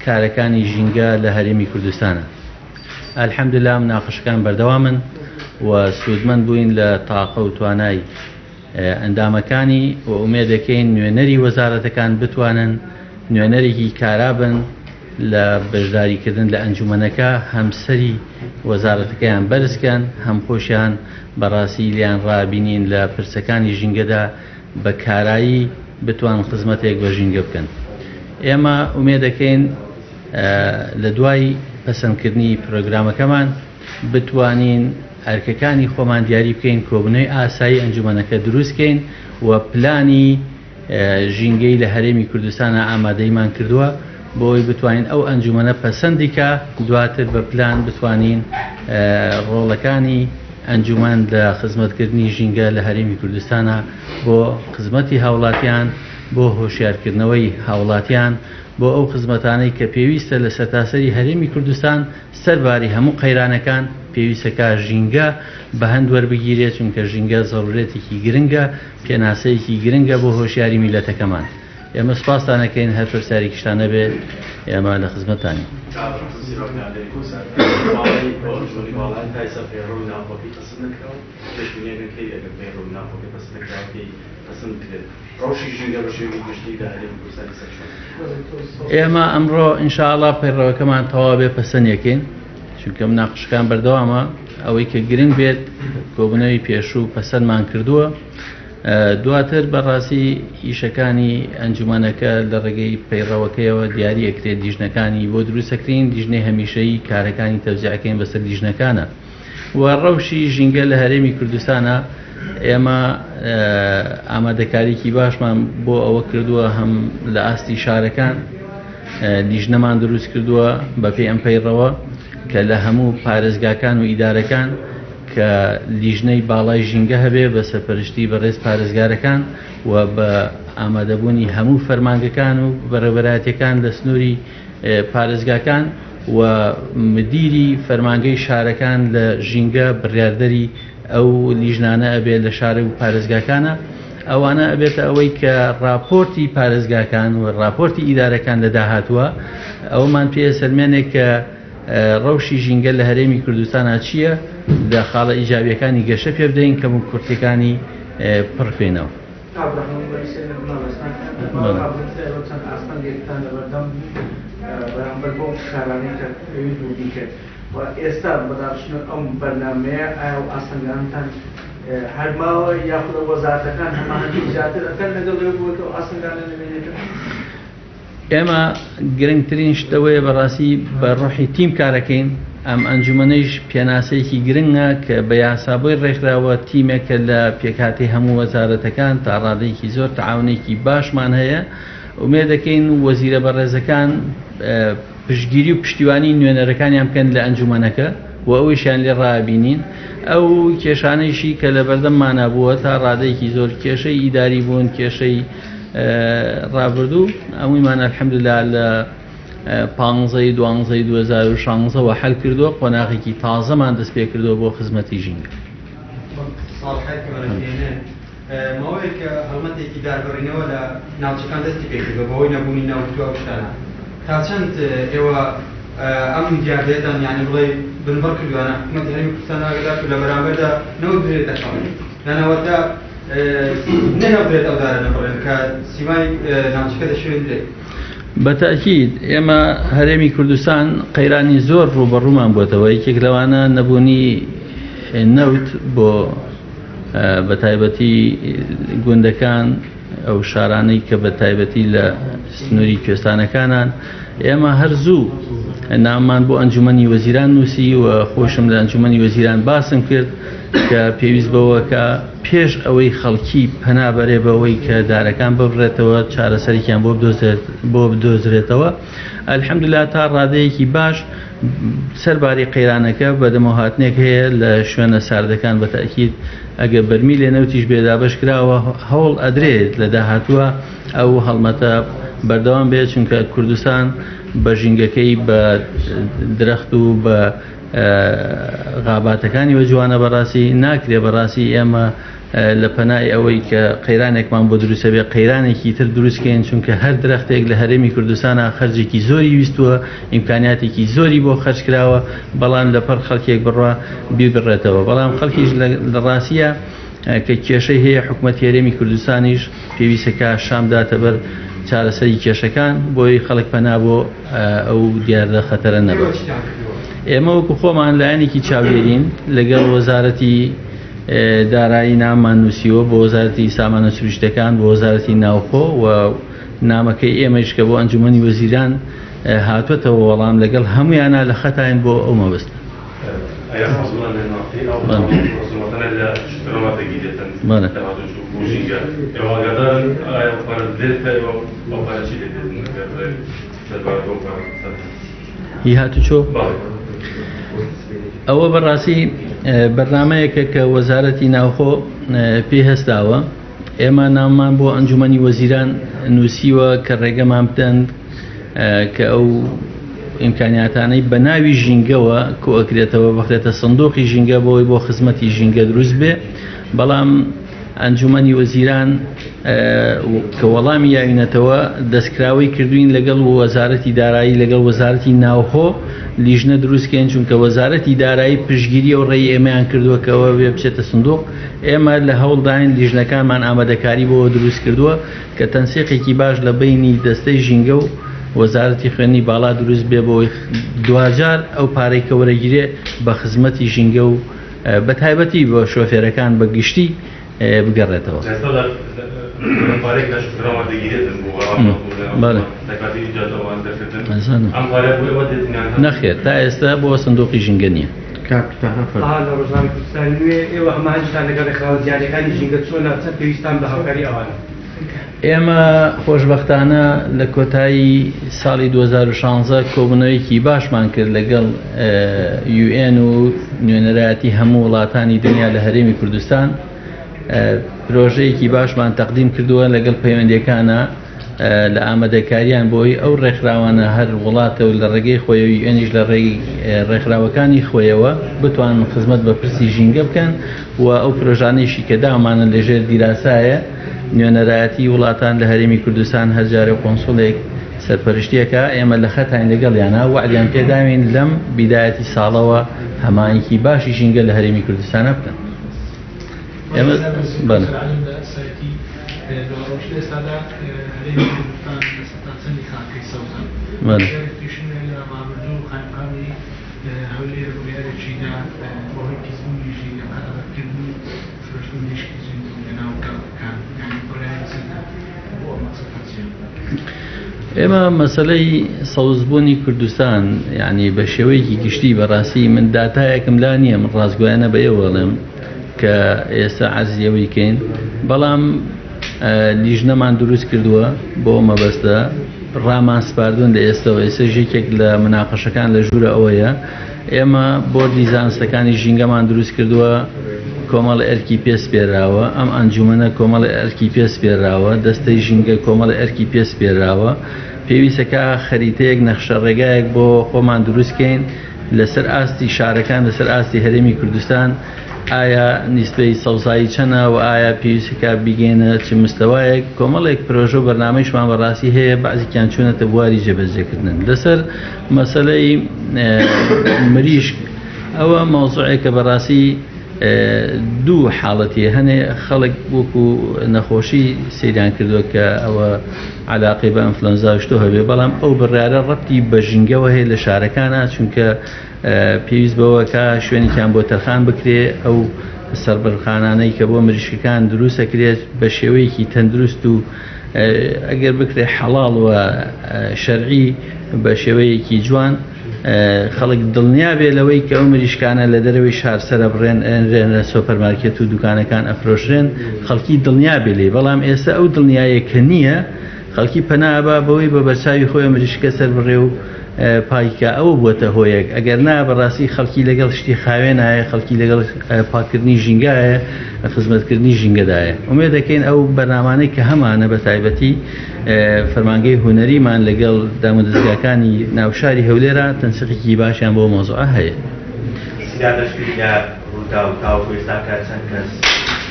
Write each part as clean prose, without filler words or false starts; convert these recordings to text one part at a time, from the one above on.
کارەکانی ژینگە لە هەرێمی کوردستانە. الحمدللە مناقەشەکان بەردەوامن و سوودمەند بووین لە تاقە و توانای ئەندامەکانی و ئومێدەکەین نوێنەری وەزارەتەکان بتوانن نوێنەرێکی کارا بن لە بەشداریکردن لە ئەنجومەنەکە، هەم سەری وەزارەتەکەیان بەرزکەن هەم خۆشیان بەڕاستی لێیان ڕابینین لە پرسەکانی ژینگەدا بە کارایی بتوان خزمەتێک بە ژینگە بکەن. ئێمە ئومێدەکەین لە دوای پەسەندکردنی پرۆگرامەکەمان بتوانین ئەرکەکانی خۆمان دیاری بکەین، کۆبوونەوەی ئاسایی ئەنجومەنەکە دروست کەین و پلانی ژینگەی لە هەرێمی کوردستانا ئامادەیمان کردووە بۆ ئەوەی بتوانین ئەو ئەنجومەنە پەسەندی کا، دواتر بە پلان بتوانین ڕۆڵەکانی ئەنجومەن لە خزمەتکردنی ژینگە لە هەرێمی کوردستانا بۆ خزمەتی هاوڵاتیان، بۆ هۆشیارکردنەوەی هاوڵاتیان بۆ ئەو خزمەتانەی کە پێویستە لە سەرتاسەری هەرێمی کوردستان سەرباری هەموو قەیرانەکان پێویستە کا ژینگە بە هەند وەربگیرێت، چونکە ژینگە زەرورەتێکی گرنگە، پێناسەیەکی گرنگە بۆ هۆشیاری میللەتەکەمان. ئێمە سوپاستان ئەکەین، هەر پرسیارێکیشتان هەبێ ئێمە لە خزمەتتانین. ئێمە ئەمڕۆ ان شاء اللە پەیڕەوەکەمان تەواو بێ پەسەند یەکەین، چونکە مناقشەکان بەردەوامە، ئەوەی کە گرنگ بێت کۆبوونەوەی پێشوو پەسەندمان کردووە، دواتر بەڕاستی ئیشەکانی ئەنجومەنەکە لە ڕێگەی پەیڕەوەکەیەوە دیاری ئەکرێت، لیژنەکانی بۆ دروستەکرین، لیژنەی هەمیشەیی کارەکانی تەوزیعەکەین بەسەر لیژنەکانە و ڕەوشی ژینگە لە هەرێمی کوردستانە ئێمە ئامادەکاریکی باشمان بۆ ئەوە کردووە، هەم لە ئاستی شارەکان لیژنەمان دروست کردووە بەپێی ئەم پەیڕەوە کە لە هەموو پارێزگاکان و ئیدارەکان کە لیژنەی باڵای ژینگە هەبێ بە سەرپەرشتی بەڕێز پارێزگارەکان و بە ئامادەبوونی هەموو فەرمانگەکان و بەڕێوەبەرایەتیەکان لە سنووری پارێزگاکان و مدیری فەرمانگەی شارەکان لە ژینگە بڕیاردەری ئەو لیژنانە ئەبێ لە شار و پارێزگاکانە، ئەوانە ئەبێتە ئەوەی کە ڕاپۆرتی پارێزگاکان و ڕاپۆرتی ئیدارەکان لە داهاتووە ئەوەمان پێ سەلمێنێ کە ڕەوشی ژینگە لە هەرێمی کوردستانا چییە، لە خاڵە ئیجابیەکانی گەشە پێ بدەین، کەم و کورتیەکانی پڕ بکەینەوە. کاک ڕەحمان بەری سەر نەبناڵێستان ئێوە چەند ئاستەنگێکتان لەبەردەم بوو بەرامبەر بەو کارانەی کە پێویست بوو بیکەن و ئێستا بە داڕشتنی ئەم بەرنامەیە ئایا ئەو ئاستەنگانەتان هەر ماوە یاخود ئەو وەزارەتەکان هەماهەنگی زیاتر ئەکەن لەگەڵ ئێوە بۆ ئەوەی کە ئەو ئاستەنگانە نەمێنێتن؟ ئێمە گرنگترین شت ئەوەیە بەڕاستی بە ڕۆحی تیم کارەکەین، ئەم ئەنجومەنەیش پێناسەیەکی گرنگە کە بە یاسا بۆی ڕێکخراوە، تیمێکە لە پێکهاتەی هەموو وەزارەتەکان، تا ڕادەیەکی زۆر تەعاونێکی باشمان هەیە، ئومێد دەکەین وەزیرە بەڕێزەکان پشتگیری و پشتیوانی نوێنەرەکانیان بکەن لە ئەنجومەنەکە و ئەوەیشیان لێ ڕابینین. ئەو کێشانەیشی کە لەبەردەممانا بووە تا ڕادەیەکی زۆر کێشەی ئیداری بوون، کێشەی ڕابردوو هەموویمان الحمدللە لە پانزەی دوانزەی 2016 وە حەل کردووە، قۆناغێکی تازەمان دەست پێ کردووە بۆ خزمەتی ژینگە. ساڵحی کەمەرەکێنێ ماوەیەکە هەڵمەتێکی داربڕینەوە لە ناوچەکان دەستی پێکردووە بەهۆی نەبوونی نەوت و ئەو شتانە، تا چەند ئێوە ئەم دیاردەیەتان یانی بڵێ بنبڕ کردووە؟ یان حکوومەتی هەرێمی کوردستان ئاگادار و لە بەرامبەردا نەوت بدرێتە خەڵک یان ئەوەتا نەهێڵدرێت ئەو دارە نەبڕێن کە سیمای ناوچەکە دەشێوێندرێت؟ بە تەئکید ئێمە هەرێمی کوردستان قەیرانی زۆر ڕووبەڕوومان بۆتەوە، یەکێک لەوانە نەبوونی نەوت بۆ بە تایبەتی گوندەکان ئەو شارانەی کە بە تایبەتی لە سنووری کوێستانەکانان. ئێمە هەر زوو ناممان بۆ ئەنجومەنی وەزیران نووسی و خۆشم لە ئەنجومەنی وەزیران باسم کرد کە پێویست بەوە کە پێش ئەوەی خەڵکی پەنا بەرێ بەوەی کە دارەکان ببڕێتەوە چارەسەرێکیان بۆ بدۆزرێتەوە. الحمدلله تا ڕادەیەکی باش سەرباری قەیرانەکە بەدەمەوهاتنێک هەیە لە شوێنە ساردەکان، بە تەئکید ئەگەر بەرمیلێ نەوتیش بێ دابەش کراوە، هەوڵ ئەدرێت لە داهاتووە ئەو هەڵمەتە بەردەوام بێت، چونکە کوردستان بە ژینگەکەی بە درەخت و بە غاباتەکانی وە جوانە. بەڕاستی ناکرێ بەڕاستی ئێمە لە پەنای ئەوەی کە قەیرانێکمان بۆ دروستە بێ قەیرانێکی تر دروستکەین، چونکە هەر درەختێک لە هەرێمی کوردستانە خەرجێکی زۆری ویستووە، ئیمکانیاتێکی زۆری بۆ خەرج کراوە، بەڵام لەپەر خەڵکێک بڕوا بیبڕێتەوە. بەڵام خەڵکیش لە ڕاستیە کە کێشەی هەیە، حکوومەتی هەرێمی کوردستانیش پێویستەکە شام داتە بەر چارەسەری کێشەکان بۆی خەڵک پەنا بۆ ئەو دیاردە خەتەرە نەبێت. ئێمە وەکو خۆمان لایەنێکی چاودێرین، لەگەڵ وەزارەتی دارایی نامان نووسیوە بۆ وەزارەتی سامانە سروشتەکان، بۆ وەزارەتی ناوخۆ، و نامەکەی ئێمەش کە بۆ ئەنجومەنی وەزیران هاتووەتەوە وەڵام لەگەڵ هەمویانە لە خەتاین بۆ ئەو مەبەستە. هی هاتوچۆ ئەوە بەڕاستی بەرنمەیەکە کە وەزارەتی ناوخۆ پێی هەستاوە. ئێمە ناومان بۆ ئەنجومەنی وەزیران نووسیوە کە ڕێگەمان بدەن کە ئەو ئیمکانیاتانەی بە ناوی ژینگەوە کۆئەکرێتەوە بخرێتە سندوقی ژینگە بۆی بۆ خزمەتی ژینگە دروست بێ. بەڵام ئەنجومەنی وەزیران کە وەڵامی یاوینەتەوە دەستکراوەی کردوین لەگەڵ وەزارەتی دارایی لەگەڵ وەزارەتی ناوخۆ لیژنە دروستکەین، چونکە وەزارەتی دارایی پشتگیری ئەو ڕێی ئێمەیان کردووە کەەوە بێ بچێتە سندوق. ئێمە لە هەوڵداین لیژنەکانمان ئامادەکاری بۆ دروست کردووە کە تەنسیقێکی باش لە بینی دەستەی ژینگە و وەزارەتی خوێندنی باڵا دروست بێ بۆی دواجار ئەو پارەی کە وەرەگیرێ بە خزمەتی ژینگە و بە تایبەتی بۆ شۆفێرەکان بە گشتی بگەڕێتەوە. نەخێر تا ئێستا بۆ سندوقی ژینگە نییە. لە ڕۆژنامەی کوردستانی نوێ، ئێوە هەماهەنگیتان لەگەڵ ڕێکخراوە جیهانیەکانی ژینگە چۆنە، چەند پێویستان بە هاوکاری ئەوانە؟ ئێمە خۆشبەختانە لە کۆتایی ساڵی 2016 کۆبوونەوەیەکی باشمان کرد لەگەڵ UN و نوێنەرایەتی هەموو وڵاتانی دنیا لە هەرێمی کوردستان. پرۆژەیەکی باشمان تەقدیم کردووە لەگەڵ پەیوەندیەکانە لە ئامادەکاریان بۆی ئەو ڕێکخراوانە هەر وڵاتە و لە ڕێگەی خۆیەوە UN-یش لە ڕێی ڕێکخراوەکانی خۆیەوە بتوانن خزمەت بە پرسی ژینگە بکەن و ئەو پرۆژانەیشی کە دامانە لەژێر دیراسایە نوێنەرایەتی وڵاتان لە هەرێمی کوردستان هەر جارێ قۆنسوڵێک سەرپەرشتیەکە ئێمە لە خەتاین لەگەڵیانە وعدیان پێداوین لەم بیدایەتی ساڵەوە هەمایەکی باشی ژینگە لە هەرێمی کوردستانە بکەن. ئێمە بەڵێ. بەڵێ. ئێمە مەسەلەی سەوزبوونی کوردستان یعنی بە شێوەیەکی گشتی بەڕاستی من داتایەکم لا نییە، من ڕاستگۆیانە بە ئێوە بڵێم کە ئێستا عەرزی ئەوەی کەین، بەڵام لیژنەمان دروست کردووە بۆ مەبەستە ڕامان سپاردون لە ئێستەوە. ئێستا یەکێک لە مناقەشەکان لە ژوورە ئەوەیە ئێمە بۆردی زانستەکانی ژینگەمان دروست کردووە، کۆمەڵ ئەرکی پێسپێراوە، ئەم ئەنجومەنە کۆمەڵ ئەرکی پێسپێراوە، دەستەی ژینگە کۆمەڵ ئەرکی پێسپێراوە. پێویستەکە خەریتەیەک نەخشە ڕێگایەک بۆ خۆمان دروستکەین لەسەر ئاستی شارەکان، لەسەر ئاستی هەرێمی کوردستان، ئایا نیسبەی سەوزایی چەنە و ئایا پێویستەکە بیگەینە چ مستەوایەک. کۆمەڵێک پرۆژە و بەرنامەیشمان بەڕاستی هەیە، بەعزێکیان چوونەتە بواری جێبەجێکردن. لەسەر مەسەلەی مریشک ئەوە مەوزوعێکە بەڕاستی دوو حاڵەتی هەنێ خەڵک وەکو نەخۆشی سەیریان کردووە کە ئەوە علاقەی بە ئەنفلۆنزا شتۆ هەبێ، بەڵام ئەو بڕیارە ڕەبتی بە ژینگەوە هەیە لە شارەکانە، چونکە پێویست بەوە کە شوێنێکیان بۆ تەرخان بکرێ، ئەو سەربڕخانانەی کە بۆ مریشکەکان دروستەکرێت بە شێوەیەکی تەندروست و ئەگەر بکرێت حەڵاڵ و شەرعی بە شێوەیەکی جوان خەڵک دڵنیا بێ لەوەی کە ئەو مریشکانە لە دەرەوەی شار سەرەبڕێن ئەنرێنە سۆپەرمارکێت و دوکانەکان ئەفرۆشرێن، خەڵکی دڵنیا بێ لێی. بەڵام ئێستا ئەو دڵنیایە کە نییە، خەڵکی پەنا ئەبا بەوەی بە بەرچاوی خۆی مریشکە سەر بڕێ و پاکیکا، ئەوە بووەتە هۆیەک. ئەگەر نا بەڕاستی خەڵکی لەگەڵ شتی خاوێنایە، خەڵکی لەگەڵ پاککردنی ژینگایە، خزمەتکردنی ژینگەدایە. ئومێد دەکەین ئەو بەرنامانەی کە هەمانە بە تایبەتی فەرمانگەی هونەریمان لەگەڵ دامودەزگاکانی ناوشاری هەولێرا تەنسیقێکی باشیان بۆ مەوزوعە هەیە. سیدار لەشکری لە ڕووداو، تاوەکو ئێستا کە چەند کەس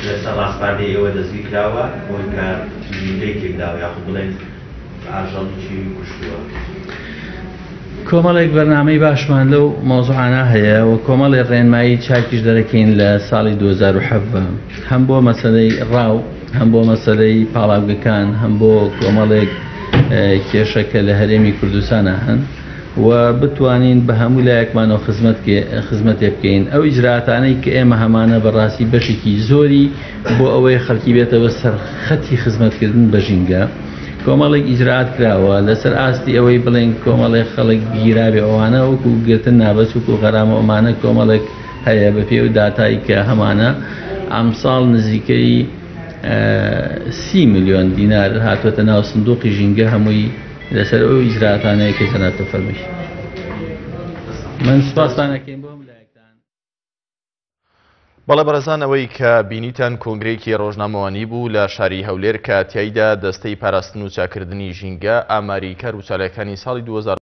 لەسەر ڕاسپاردەی ئێوە دەستگیر کراوە بەوەی کە ژینگەی تێکداوە یاخود بڵێن ئاژەڵی کێوی کوشتووە؟ کۆمەڵێک بەرنامەی باشمان لەو مەوزوعانە هەیە و کۆمەڵێ ڕێنمایی چاکیش دەرەکەین لە ساڵی 2017 هەم بۆ مەسەلەی ڕاو هەم بۆ مەسەلەی پاڵاوگەکان هەم بۆ کۆمەڵێک کێشە کە لە هەرێمی کوردستانە هەن و بتوانین بە هەموو لایەکمانەوە خزمەت خزمەتێ بکەین ئەو ئیجراتانەی کە ئێمە هەمانە بەڕاستی بەشێکی زۆری بۆ ئەوەی خەڵکی بێتەوە سەر خەتی خزمەتکردن بە ژینگە کۆمەڵێک ئیجرات کراوە لەسەر ئاستی ئەوەی بڵێن کۆمەڵێک خەڵک گیرابێ ئەوانە وەکو گرتن نابەس وەکو غەرامە ئەمانە کۆمەڵێک هەیە بە پێی و داتای کە هەمانە ئەمساڵ نزیکەی سی ملیۆن دینار هاتووەتە ناو سندوقی ژینگە هەمووی لەسەر ئەو ئیجراتانەیە کە جەنابتە فەرمووی من سوپاستان ئەکەین بۆ هەموو لایەکتان. بەڵێ بەڕێزان ئەوەی کە بینیتان کۆنگرەیەکی ڕۆژنامەوانی بوو لە شاری هەولێر کە تیایدا دەستەی پاراستن و چاکردنی ژینگە ئاماری کار و چالاکانی ساڵی 2000.